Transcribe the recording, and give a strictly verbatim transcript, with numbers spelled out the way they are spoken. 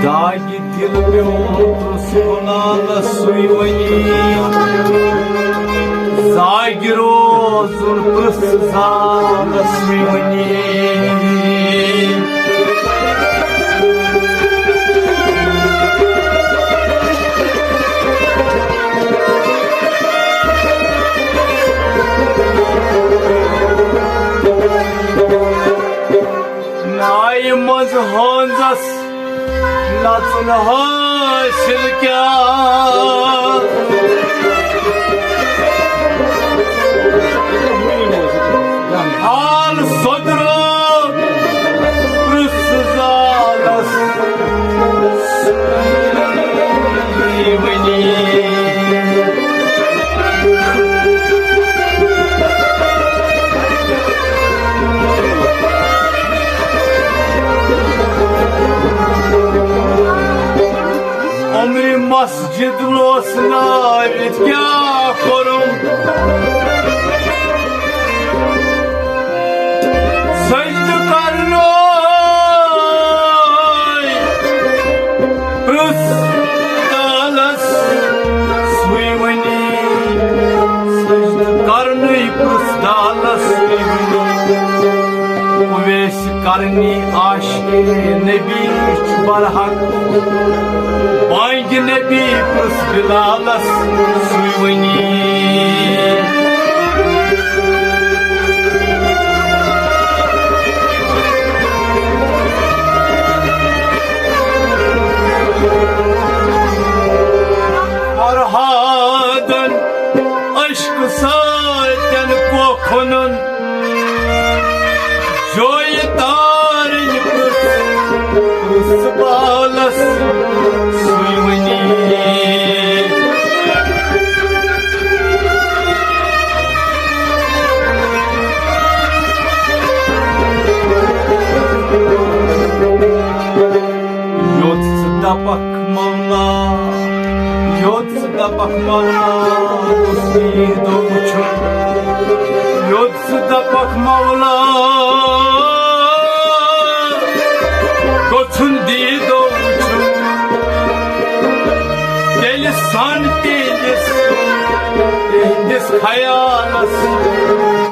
داغہِ دِل پیوٚمُت اوس گُلالس سُے وۄنی۔ زاگہِ روزُن پرٛژھ زالس سُے وۄنی۔ نایہِ منٛز ہٲنزس نژُن حٲصِل کیٛاہ؟ حال سوٚدرو پرٛژھ زالس۔ عمرِ مسجد لوس نٲوِتھ کیٛاہ کوٚرُم؟ سجدٕ کرنوے پرٛژھ زالس سُے وۄنی۔ سجدٕ کرنوے پرٛژھ زالس سُے وۄنی۔ اویس کرنی عاشق نبی چھُ برحق۔ بانگہِ نبی پرٛژھ بلالس سُے وۄنی۔ فرہادن عشق سۭتۍ کوکھنن جویہِ تارٕنۍ پرٛژھ، پرٛژھ بالس سُے وۄنی۔ یوٚت ژٕ دپکھ مولا، یوٚت ژٕ دپکھ مولا، گوٚژھ دیٖدو وٕچھُن۔ یوٚت ژٕ دپکھ مولا، گوٚژھُن دیٖدو وٕچھُن۔ تیٚلہِ سن تِہنٛدِس، تِہنٛدِس خیالس